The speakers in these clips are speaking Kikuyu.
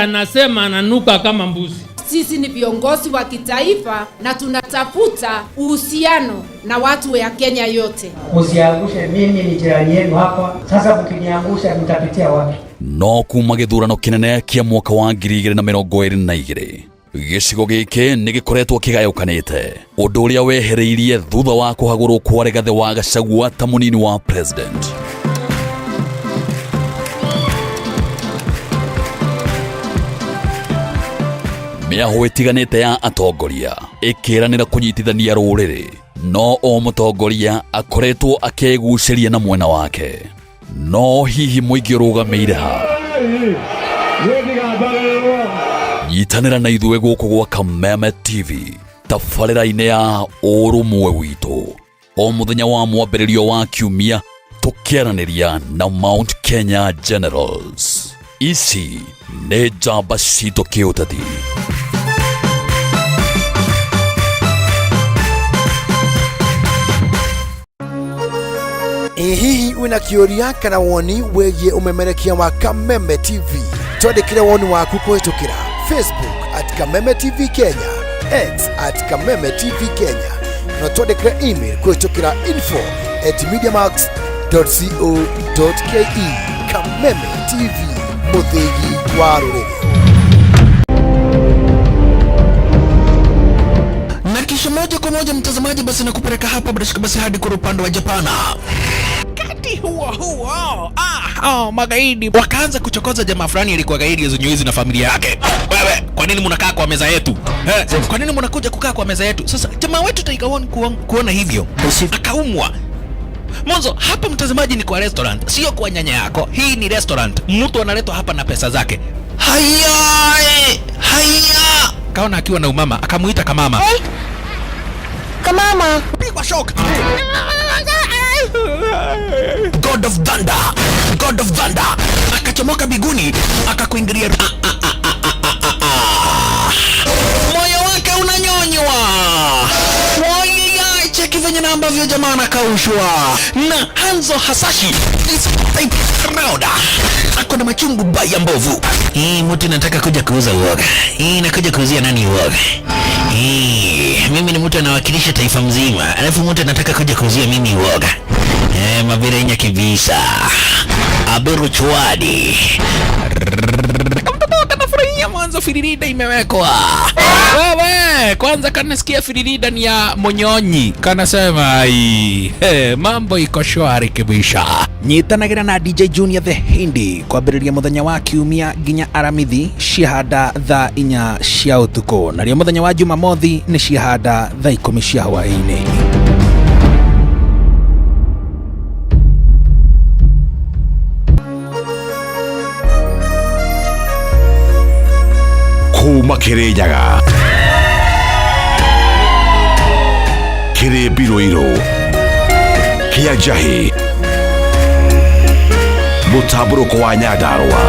anasema ananuka kama mbuzi. Sisi ni viongozi wa kitaifa na tunatafuta uhusiano na watu ya Kenya yote. Usiangushe, mimi ni jirani yenu hapa. Sasa mkiniangusha mtapitia wapi? No kuma gĩthurano kĩnene kĩa mwaka wa 2022 gĩcigo gĩkĩ nĩ gĩkoretwo kĩgayũkanĩte, ũndũ ũrĩa wehereirie thutha wa kũhagũrwo kwa Rigathĩ wa Gachagua ta mũnini wa president. Mĩahũ ĩtiganĩte ya atongoria ĩkĩranĩra kũnyitithania rũrĩrĩ, no o mũtongoria akoretwo akĩgucĩria na mwena wake. No hihi mũingĩ ũrũgamĩire ha? Nyitanĩra na ithuĩ gũkũ gwa Kameme TV tabarĩra-inĩ ya ũrũmwe witũ o mũthenya wa mwambĩrĩrio wa kiumia, tũkĩaranĩria na Mount Kenya Generals. Ici nĩ njamba citũ kĩũteti. Ĩ hihi wĩna kĩũria kana woni wĩgiĩ ũmemerekia wa Kameme TV? Twandĩkĩre woni waku kũhĩtũkĩra Facebook @KamemeTV Kenya, X @KamemeTV Kenya, na twandĩkĩre email kũhĩtũkĩra info@mediamax.co.ke. Kameme TV, mũthĩgi wa rũrĩrĩ. Na kisha moja kwa moja, mtazamaji, basi nakupeleka hapa bila shaka basi hadi kwa upande wa Japana. Wakati huo huo, oh, magaidi wakaanza kuchokoza jamaa fulani alikuwa gaidi Zunyuizi na familia yake. Wewe, kwa nini mnakaa kwa meza yetu? Eh, kwa nini mnakuja kukaa kwa meza yetu? Sasa jamaa wetu Tiger One kuona hivyo akaumwa. Mwanzo hapa, mtazamaji, ni kwa restaurant, sio kwa nyanya yako. Hii ni restaurant, mtu analetwa hapa na pesa zake. Haya, haya, kaona akiwa na umama, akamuita kamama. Kamama. Pigwa shock. God of Thunder, God of Thunder akachomoka biguni akakuingilia. Ah, ah, ah, ah, ah, ah, ah. Moyo wake unanyonywa. Wai, cheki venye na ambavyo jamaa anakaushwa na Hanzo Hasashi this time round ako na machungu baya mbovu. Hii mtu nataka kuja kuuza uoga. Hii nakuja kuuzia nani uoga? Hii mimi ni mtu anawakilisha taifa mzima, alafu mtu anataka kuja kuuzia mimi uoga. Eh, mabirenya kibisa. Aberu chwadi. Kamtoto kanafurahia mwanzo firirida imewekwa. Wewe, kwanza kanasikia firirida ni ya Monyonyi. Kanasema ai, hey, mambo iko shwari kibisha. Nyitanagira na DJ Junior the Hindi kwambĩrĩria mũthenya wa kiumia nginya aramithi ciahanda thaa 4 cia ũtukũ, narĩo mũthenya wa Jumamothi nĩ ciahanda thaa 10 cia hwaĩ-inĩ. Kuma Kirinyaga, Kĩrĩmbirũirũ kĩa Njahĩ, mũtambũrũko wa Nyandarũa.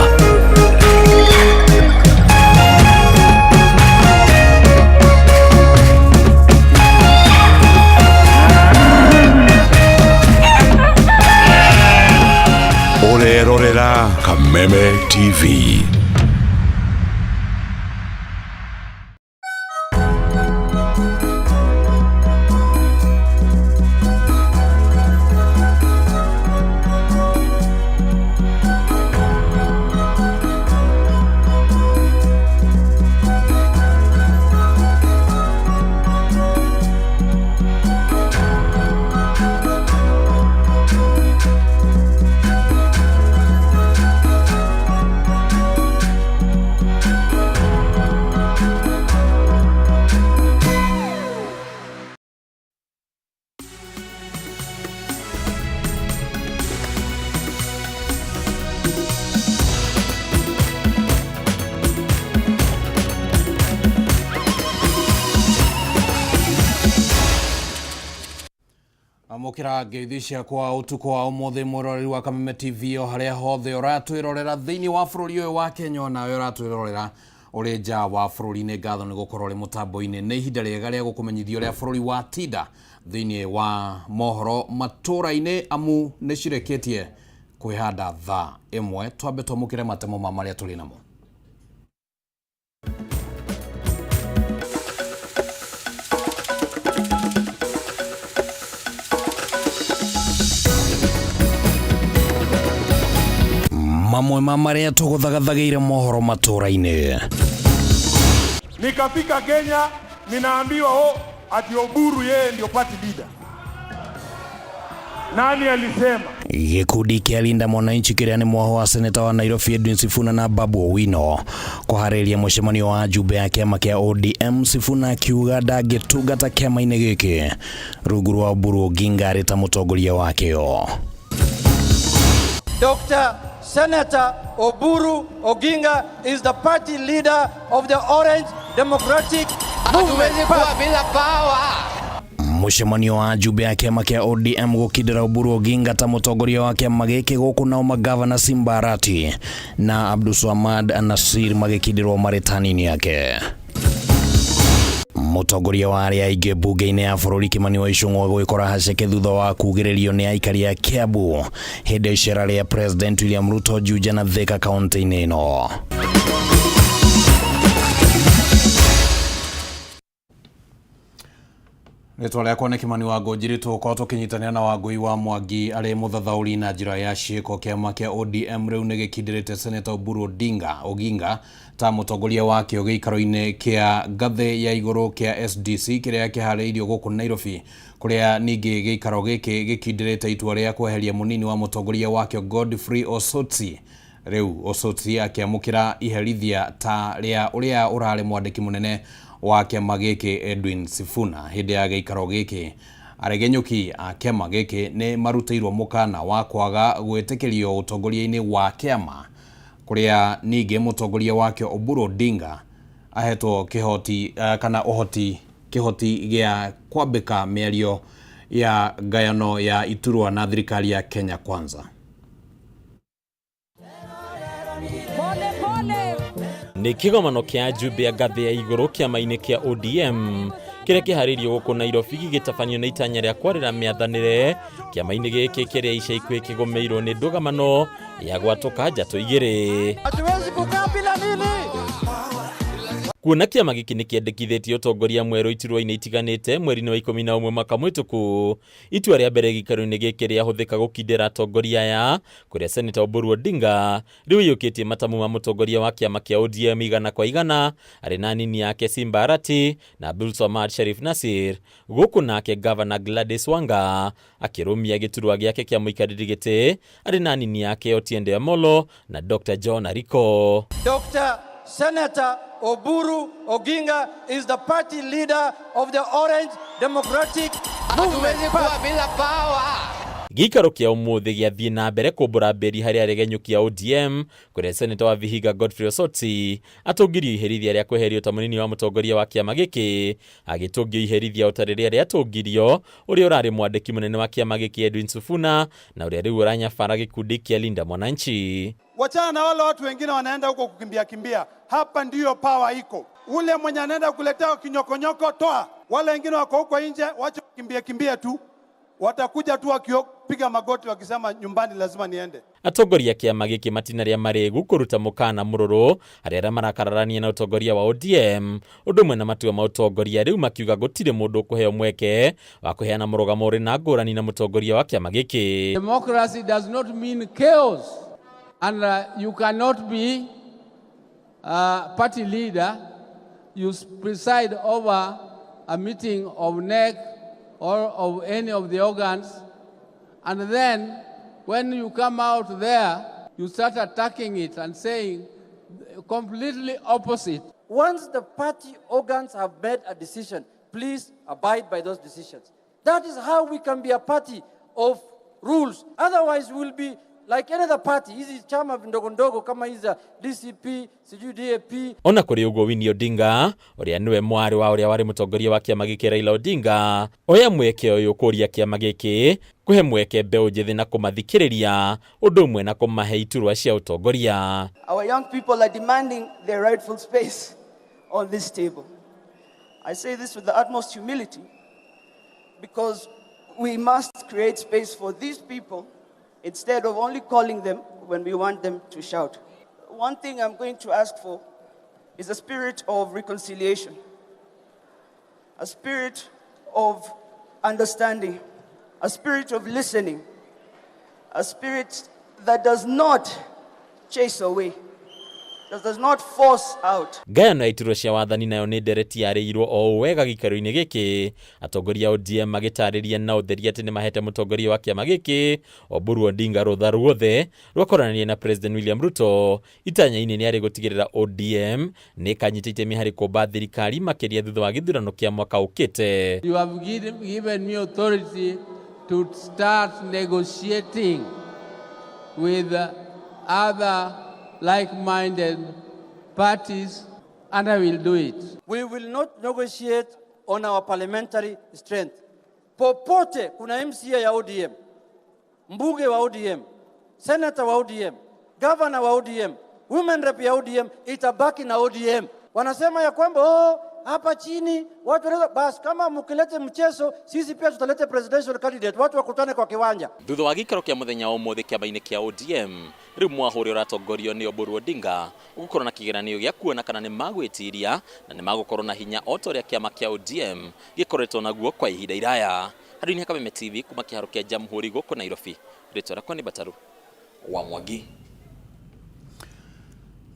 Ũrerorera Kameme TV. Amũkĩra ngeithi ciakwa ũtukũ wa ũmũthĩ, mwĩroreri wa Kameme TV o harĩa hothe ũratwĩrorera thĩinĩ wa bũrũri ũyũ wa Kenya, onawe ũratwĩrorera ũrĩ nja wa bũrũri. Nĩ ngatho nĩ gũkorwo ũrĩ mũtambo-inĩ. Nĩ ihinda rĩega rĩa gũkũmenyithia ũrĩa bũrũri wa tinda thĩinĩ wa mohoro matũra-inĩ, amu nĩ cirekĩtie kwĩhanda thaa 1. Twambe twamũkĩre matemo ma marĩa tũrĩ namo. Mamwe ma marĩa tũgũthagathagĩire mohoro matũra-inĩ. Nikafika Kenya ninaambiwa ati Oburu yeye ndio party leader. Nani alisema? Gĩkundi kĩa Linda Mwananchi kĩrĩa nĩ mwaho wa seneta wa Nairobi Edwin Sifuna na Babu Owino kũharĩria mũcemanio wa njumbe ya kĩama kĩa ODM. Sifuna akiuga ndangĩtungata kĩama-inĩ gĩkĩ rungu rwa Oburu Oginga arĩ ta mũtongoria wakĩo. Dr. Senator Oburu Oginga is the party leader of the Orange Democratic Movement Party. Mũcemanio wa njumbe ya kĩama kĩa ODM gũkindĩra Oburu Oginga ta mũtongoria wa kĩama gĩkĩ gũkũ nao magavana Simba Arati na Abdulswamad Nasir magĩkindĩrwo marĩ tani-inĩ yake. Mũtongoria wa arĩa aingĩ mbunge-inĩ ya bũrũri Kimani wa Ichung'wa gwĩkora haceke thutha wa kugĩrĩrio nĩ aikari a Kiambu hĩndĩ ya icera rĩa President William Ruto Juja na Thika kaunti-inĩ ĩno. Rĩtwa rĩakwa nĩ Kimani wa Ngũnjiri tũgũkorwo tũkĩnyitanĩra na Wangũi wa Mwangi arĩ mũthathaũri na njĩra ya ciĩko. Kĩama kĩa ODM rĩu nĩ gĩkindĩrĩte Senator Oburu Oginga ta mũtongoria wakĩo gĩikaro-inĩ kĩa ngathĩ ya igũrũ kĩa SDC kĩrĩa kĩharĩirio gũkũ Nairobi, kũrĩa ningĩ gĩikaro gĩkĩ gĩkindĩrĩte itua rĩa kweheria mũnini wa mũtongoria wakĩo Godfrey Osotsi. Rĩu Osotsi akĩamũkĩra iherithia ta rĩa ũrĩa ũrarĩ mwandĩki mũnene wa kĩama gĩkĩ Edwin Sifuna. Hĩndĩ ya gĩikaro gĩkĩ aregenyũki a kĩama gĩkĩ nĩ marutĩirwo mũkana wa kwaga gwĩtĩkĩrio ũtongoria-inĩ wa kĩama, kũrĩa ningĩ mũtongoria wakĩo Oburu Odinga ahetwo kĩhoti kana ũhoti kĩhoti gĩa kwambĩka mĩario ya ngayano ya iturwa na thirikari ya Kenya Kwanza. Nĩ kĩgomano kĩa njumbe ya ngathĩ ya igũrũ kĩama-inĩ kĩa ODM kĩrĩa kĩharĩirio gũkũ Nairobi gĩgĩtabanio nĩ itanya rĩa kwarĩra mĩathanĩre kĩama-inĩ gĩkĩ kĩrĩa ica ikuhĩ kĩgũmĩirwo nĩ ndũgamano ya gwatũka njatũ igĩrĩ. Hatuwezi kukaa bila nini? Kuona kĩama gĩkĩ nĩ kĩendekithĩtie ũtongoria mwerũ iturwa-inĩ itiganĩte mweri-inĩ wa 11 mwaka mũhĩtũku, itua rĩa mbere gĩikaro-inĩ gĩkĩ rĩahũthĩka gũkindĩra atongoria aya, kũrĩa Senator Oburu Odinga rĩu iyũkĩtie matamu ma mũtongoria wa kĩama kĩa ODM 100 kwa 100 arĩ na nini yake Simba Arati na Abdulswamad Sharif Nasir, gũkũ nake Governor Gladys Wanga akĩrũmia gĩturwa gĩake kĩa mũikarĩri gĩtĩ arĩ na nini yake Otiende Amollo na Dr. John Ariko. Dr. Senator Oburu Oginga is the party leader of the Orange Democratic Movement Party. Gĩikaro kĩa ũmũthĩ gĩathiĩ na mbere kũmbũra mberi harĩ aregenyũki a ODM, kũrĩa Senator wa Vihiga Godfrey Osotsi atũngirio iherithia rĩa kweherio ta mũnini wa mũtongoria wa kĩama gĩkĩ, agĩtũngio iherithia o ta rĩrĩa rĩatũngirio ũrĩa ũrarĩ mwandĩki mũnene wa kĩama gĩkĩ Edwin Sifuna na ũrĩa rĩu ũranyabara gĩkundi kĩa Linda Mwananchi. Wachana na wale watu wengine wanaenda huko kukimbia kimbia. Hapa ndiyo power iko. Ule mwenye anaenda kuletea kinyokonyoko toa. Wale wengine wako huko nje wache kukimbia kimbia tu. Watakuja tu wakipiga magoti wakisema nyumbani lazima niende. Atongoria kĩama gĩkĩ matina rĩa marĩgu kũruta mũkana mũrũrũ harĩ arĩa marakararania na ũtongoria wa ODM ũndũ ũmwe na matua ma ũtongoria rĩu makiuga gũtirĩ mũndũ ũkũheo mweke wa kũheana mũrũgamo ũrĩ na ngũrani na mũtongoria wa kĩama gĩkĩ. Democracy does not mean chaos, and you cannot be a party leader. You preside over a meeting of NEC or of any of the organs, and then when you come out there, you start attacking it and saying completely opposite. Once the party organs have made a decision, please abide by those decisions. That is how we can be a party of rules. Otherwise, we'll be like any other party. Hizi chama ndogo ndogo kama hizi DCP, sijui DAP. Ona kũrĩ ũguo Winnie Odinga ũrĩa nĩwe mwarĩ wa ũrĩa warĩ mũtongoria wa kĩama gĩkĩ Raila Odinga oya mweke ũyũ kũria kĩama gĩkĩ kũhe mweke mbeũ njĩthĩ na kũmathikĩrĩria ũndũ ũmwe na kũmahe iturwa cia ũtongoria. Our young people are demanding their rightful space on this table. I say this with the utmost humility because we must create space for these people instead of only calling them when we want them to shout. One thing I'm going to ask for is a spirit of reconciliation, a spirit of understanding, a spirit of listening, a spirit that does not chase away, that does not force out. Ngayano ya iturwa cia wathani nayo nĩ ndereti yarĩirwo o ũũ wega gĩikaro-inĩ gĩkĩ, atongoria a ODM magĩtarĩria na ũtheri atĩ nĩmahete mũtongoria wa kĩama gĩkĩ Oburu Odinga rũtha ruothe rwa kwaranĩria na President William Ruto. Itanya-inĩ nĩ arĩ gũtigĩrĩra ODM nĩ ĩkanyita itemi harĩ kũmba thirikari, makĩria thutha wa gĩthurano kĩa mwaka ũkĩte. You have given me authority to start negotiating with other like-minded parties, and I will do it. We will not negotiate on our parliamentary strength. Popote kuna MCA ya ODM, mbunge wa ODM, senator wa ODM, governor wa ODM, women rep ya ODM, itabaki na ODM. Wanasema ya kwamba, oh, hapa chini watu wanaweza, basi kama mkilete mchezo, sisi pia tutalete presidential candidate, watu wakutane kwa kiwanja. Thutha wa gĩikaro kĩa mũthenya wa ũmũthĩ kĩama-inĩ kĩa ODM, rĩu mwaho ũrĩa ũratongorio nĩ Oburu Odinga ũgũkorwo na kĩgeranio gĩa kuona kana nĩ magwĩtiria na nĩ magũkorwo na hinya o ta ũrĩa kĩama kĩa ODM gĩkoretwo naguo kwa ihinda iraya. Handũ-inĩ ha Kameme TV kuma kĩharo kĩa Jamhuri gũkũ Nairobi, rĩtwa rĩakwa nĩ Bataru wa Mwangi.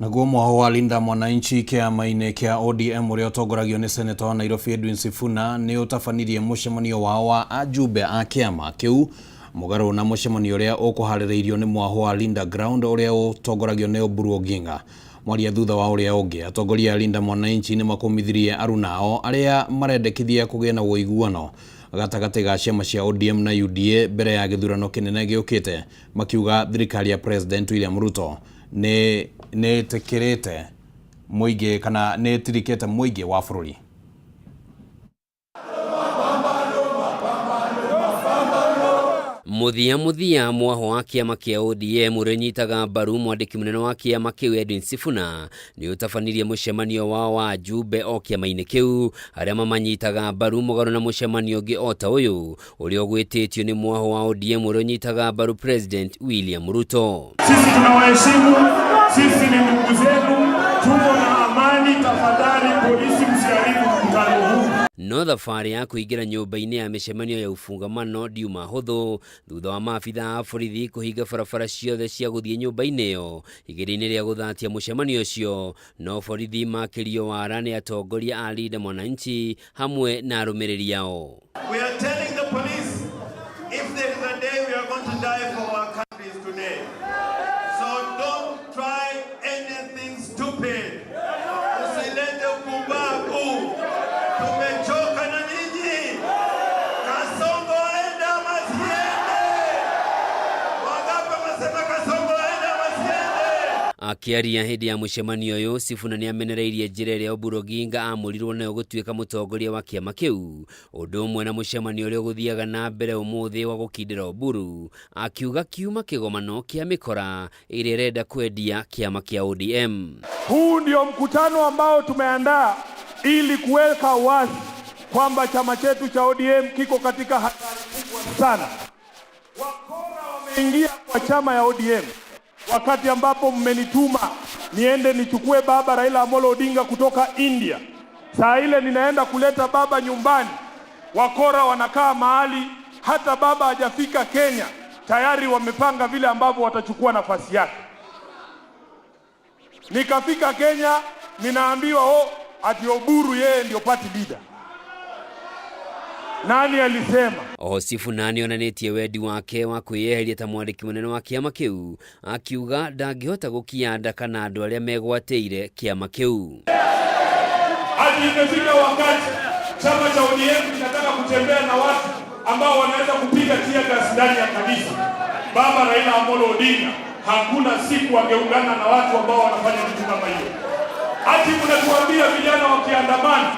Naguo mwaho wa Linda Mwananchi kĩama-inĩ kĩa ODM ũrĩa ũtongoragio nĩ seneta wa Nairobi Edwin Sifuna nĩ ũtabanirie mũcemanio wao wa ajumbe a kĩama kĩu, mũgarũ na mũcemanio ũrĩa ũkũharĩrĩirio nĩ mwaho wa Linda Ground ũrĩa ũtongoragio nĩ Oburu Oginga. Mwaria thutha wa ũrĩa ũngĩ, atongoria a Linda Mwananchi nĩ makũmithirie arunao arĩa marendekithia kũgĩe na ũiguano gatagatĩ ga ciama cia ODM na UDA mbere ya gĩthurano kĩnene gĩũkĩte, makiuga thirikari ya President William Ruto nĩ ĩtĩkĩrĩte mũingĩ kana nĩ ĩtirikĩte mũingĩ wa bũrũri. Muthia muthia mwaho wa kĩama kĩa ODM ũrĩa ũnyitaga mbaru mwandĩki mũnene wa kĩama kĩu Edwin Sifuna nĩ ũtabanirie mũcemanio wao wa ajumbe o kĩama-inĩ kĩu arĩa mamanyitaga mbaru, mũgarũ na mũcemanio ũngĩ o ta ũyũ ũrĩa ũgwĩtĩtio nĩ mwaho wa ODM ũrĩa ũnyitaga mbaru President William Ruto. Sisi tunawaheshimu, sisi ni ndugu zenu, tuko na amani. Tafadhali polisi msiharibu mkutano huu. No thabarĩ ya kũingĩra nyũmba-inĩ ya mĩcemanio ya ufungamano ndiuma hũthũ thutha wa maabitha a borithi kũhinga barabara ciothe cia gũthiĩ nyũmba-inĩ ĩyo igeria-inĩ rĩa gũthatia mũcemanio ũcio. No borithi makĩrio wara nĩ atongoria a Linda Mwananchi hamwe na arũmĩrĩri ao. We are telling the police, if there is a day we are going to die for our country is today. So don't try anything stupid. Usilete upumbavu. Tumechoka na nyinyi. Kasongo aende ama asiende? Wangapi wamesema Kasongo aende ama asiende? Akĩaria hĩndĩ ya mũcemanio ũyũ, Sifuna nĩamenereirie njĩra ĩrĩa Oburu Oginga aamũrirwo nayo gũtuĩka mũtongoria wa kĩama kĩu, ũndũ ũmwe na mũcemanio ũrĩa ũgũthiaga na mbere ũmũthĩ wa gũkindĩra Oburu, akiuga kiuma kĩgomano kĩa mĩkora ĩrĩa ĩrenda kwendia kĩama kĩa ODM. Huu ndio mkutano ambao tumeandaa ili kuweka wazi kwamba chama chetu cha ODM kiko katika hatari kubwa sana. Wakora wameingia kwa chama ya ODM wakati ambapo mmenituma niende nichukue baba Raila Amolo Odinga kutoka India. Saa ile ninaenda kuleta baba nyumbani, wakora wanakaa mahali hata baba hajafika Kenya, tayari wamepanga vile ambavyo watachukua nafasi yake. Nikafika Kenya ninaambiwa, oh, ati Oburu yeye ndio party leader. Nani alisema? Oho Sifuna nĩonanĩtie wendi wake wa kwĩyeheria ta mwandĩki mũnene wa kĩama kĩu, akiuga ndangĩhota gũkia kana andũ arĩa megwatĩire kĩama kĩu. Hadi imefika wakati chama cha ODM kinataka kutembea na watu ambao wanaweza kupiga tear gas ndani ya kanisa. Baba Raila Amolo Odinga hakuna siku angeungana na watu ambao wanafanya vitu kama hiyo. Ati mnatuambia vijana wakiandamana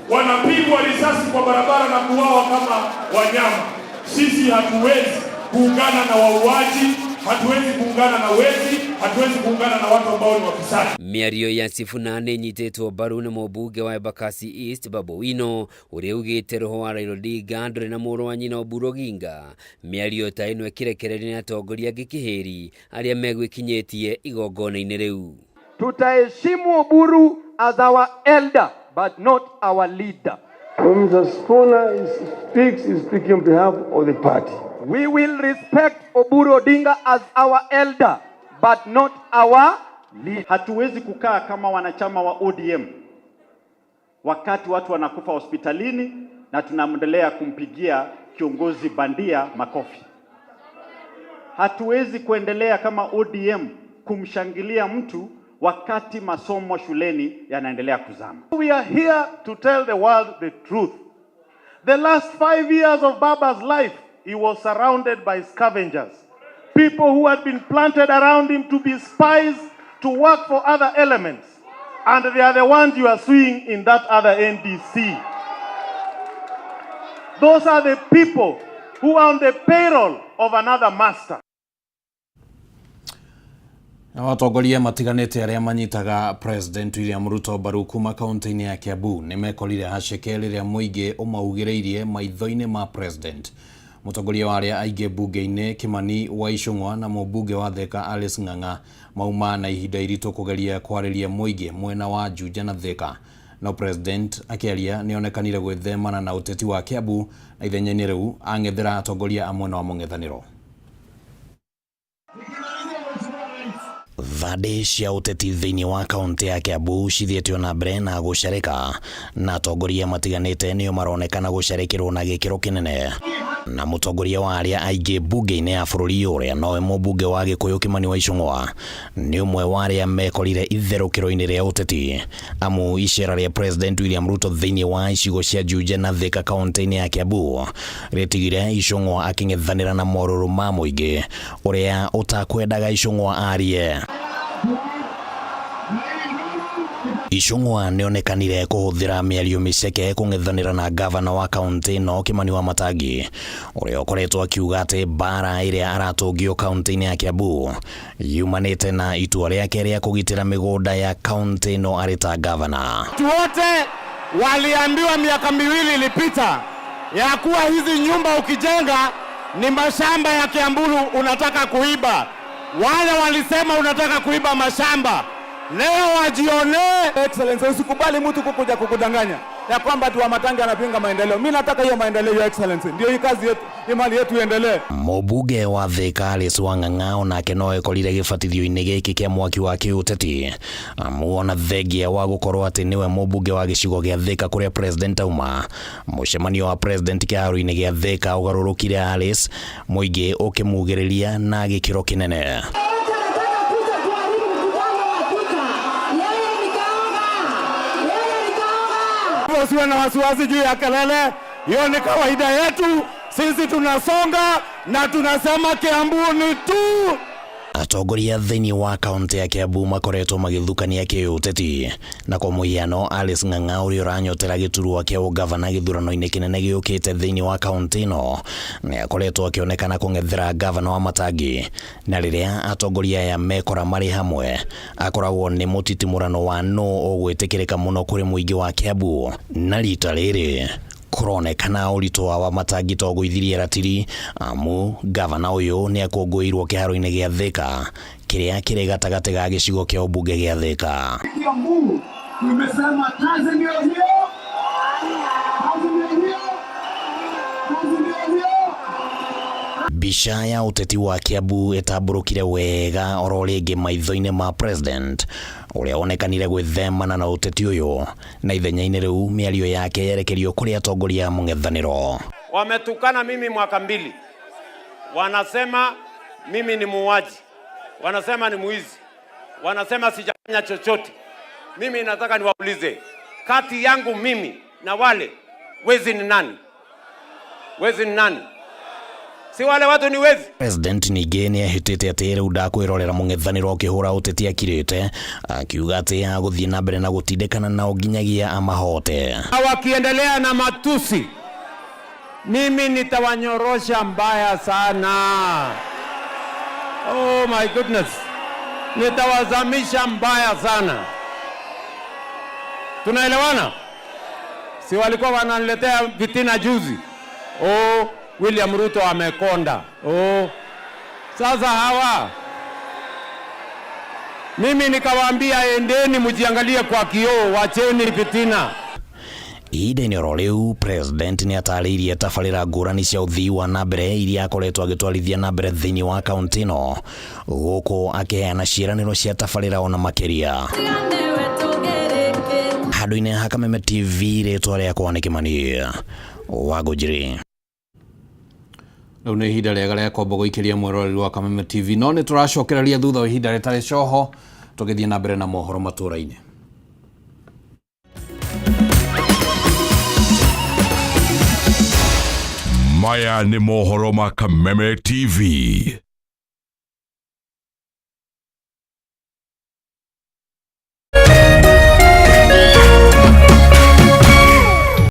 wanapigwa risasi kwa barabara na kuuawa kama wanyama. Sisi hatuwezi kuungana na wauaji, hatuwezi kuungana na wezi, hatuwezi kuungana na watu ambao ni wafisadi. Mĩario ya Sifuna nĩ ĩnyitĩtwo mbaru nĩ mũmbunge wa Embakasi East Babu Owino ũrĩa ugĩte roho wa Raila Odinga ndũrĩ na mũrũ wa nyina Oburu Oginga. Mĩario ta ĩno ĩkĩrekererio nĩ atongoria angĩ kĩhĩri arĩa megwĩkinyĩtie igongona-inĩ rĩu. Tutaheshimu Oburu as our elder but not our leader. When Mr. Sifuna speaks, he's speaking on behalf of the party. We will respect Oburu Odinga as our elder, but not our leader. Hatuwezi kukaa kama wanachama wa ODM wakati watu wanakufa hospitalini na tunaendelea kumpigia kiongozi bandia makofi. Hatuwezi kuendelea kama ODM kumshangilia mtu wakati masomo shuleni yanaendelea kuzama. We are here to tell the world the truth. The last 5 years of Baba's life, he was surrounded by scavengers, people who had been planted around him to be spies, to work for other elements. And they are the ones you are seeing in that other NDC. Those are the people who are on the payroll of another master. Na atongoria matiganĩte arĩa manyitaga President William Ruto mbaru kuma kaunti-inĩ ya Kiambu nĩ mekorire haceke rĩrĩa mũingĩ ũmaugĩrĩirie maitho-inĩ ma President. Mũtongoria wa arĩa aingĩ mbunge-inĩ Kimani wa Ichung'wa na mũmbunge wa Thika Alice Ng'ang'a mauma na ihinda iritũ kũgeria kwarĩria mũingĩ mwena wa Juja na Thika. No President akĩaria nĩonekanire gwĩthemana na ũteti wa Kiambu na ithenya-inĩ rĩu ang'ethera atongoria a mwena wa mũng'ethanĩro. Thandĩ cia ũteti thĩinĩ wa kaunti ya Kiambu cithiĩte na mbere na gũcarĩka na atongoria matiganĩte nĩo maronekana gũcarĩkĩrwo na gĩkĩro kĩnene. Na mũtongoria wa arĩa aingĩ mbunge-inĩ ya bũrũri ũrĩa nowe mũmbunge wa Gĩkũyũ Kimani wa Ichung'wa nĩ ũmwe wa arĩa mekorire itherũkĩro-inĩ rĩa ũteti, amu icera rĩa President William Ruto thĩinĩ wa icigo cia Juja na Thika kaunti-inĩ ya Kiambu rĩtigire Ichung'wa akĩng'ethanĩra na morũrũ ma mũingĩ ũrĩa ũtakwendaga Ichung'wa arie. Ichung'wa nĩonekanire kũhũthĩra mĩario mĩceke kũng'ethanĩra na gavana wa kaunti ĩno Kimani Wamatangi ũrĩa ũkoretwo akiuga atĩ mbara ĩrĩa aratũngio kaunti-inĩ ya Kiambu yumanĩte na itua rĩake rĩa kũgitĩra mĩgũnda ya kaunti ĩno arĩ ta gavana. Watu wote waliambiwa miaka 2 ilipita ya kuwa hizi nyumba ukijenga ni mashamba ya Kiambu unataka kuiba. Wale walisema unataka kuiba mashamba, leo wajionee. Excellency, usikubali mtu kukuja kukudanganya ya kwamba ati Wamatangi anapinga maendeleo. Mimi nataka hiyo maendeleo, Your Excellency, ndio hii kazi yetu, hii mali yetu iendelee. Mũmbunge wa Thika Alice Wang'ang'a onake no ekorire gĩbatithio-inĩ gĩkĩ kĩa mwaki wa kĩũteti, amu ona thengia wa gũkorwo atĩ nĩwe mũmbunge wa gĩcigo gĩa Thika kũrĩa President auma. Mũcemanio wa President kĩharo-inĩ gĩa Thika ũgarũrũkire Alice mũingĩ ũkĩmugĩrĩria na gĩkĩro kĩnene. Usiwe na wasiwasi juu ya kelele, hiyo ni kawaida yetu. Sisi tunasonga na tunasema Kiambu ni tu. Atongoria thĩinĩ wa kaunti ya Kiambu makoretwo magĩthukania kĩũteti, na kwa mũhiano Alice Ng'ang'a ũrĩa ũranyotera gĩturwa kĩa ũgavana gĩthurano-inĩ kĩnene gĩũkĩte thĩinĩ wa kaunti ĩno nĩ akoretwo akĩonekana kũng'ethera gavana Wamatangi, na rĩrĩa atongoria aya mekora marĩ hamwe akoragwo nĩ mũtitimũrano wa nũ ũgwĩtĩkĩrĩka mũno kũrĩ mũingĩ wa Kiambu. Na rita rĩrĩ kũronekana ũritũ wa Wamatangi to gũithirie ratiri, amu gavana ũyũ nĩ akũngũĩirwo kĩharo-inĩ gĩa Thika kĩrĩa kĩrĩ gatagatĩ ga gĩcigo kĩa ũmbunge gĩa Thika. Kiambu tumesema kazi ndio hiyo, kazi ndio hiyo, kazi ndio hiyo. Mbica ya ũteti wa Kiambu ĩtambũrũkire wega oro rĩngĩ maitho-inĩ ma President ũrĩa wonekanire gwĩthemana na ũteti ũyũ, na ithenya-inĩ rĩu mĩario yake yerekerio kũrĩ atongoria a mũng'ethanĩro. Wametukana mimi mwaka 2, wanasema mimi ni muuaji, wanasema ni mwizi, wanasema sijafanya chochote. Mimi nataka niwaulize, kati yangu mimi na wale wezi ni nani? Wezi ni nani? Si wale watu ni wezi? President ningĩ nĩ ehĩtĩte atĩ rĩu ndakwĩrorera mũng'ethanĩro ũkĩhũra ũteti akirĩte, akiuga atĩ agũthiĩ na mbere na gũtindĩkana nao nginyagia amahote. Wakiendelea na matusi, mimi nitawanyorosha mbaya sana. Oh my goodness, nitawazamisha mbaya sana. Tunaelewana? Si walikuwa wananiletea fitina juzi? Oh, William Ruto amekonda. Oh, sasa hawa mimi nikawaambia endeni mjiangalie kwa kioo, wacheni fitina. Ihinda-inĩ oro rĩu, President nĩ atarĩirie tabarĩra ngũrani cia ũthii wa na mbere iria akoretwo agĩtwarithia na mbere thĩinĩ wa kaunti ĩno, gũkũ akĩheana ciĩranĩro cia tabarĩra ona makĩria. Handũ-inĩ ha Kameme TV, rĩtwa rĩakwa nĩ Kĩmani wa Ngũnjiri. Rĩu nĩ ihinda rĩega rĩa kwamba gũikĩria mwĩroreri wa Kameme TV, no nĩ tũracokereria thutha wa ihinda rĩtarĩ coho tũgĩthiĩ na mbere na mohoro matũra-inĩ. Maya nĩ mohoro ma Kameme TV.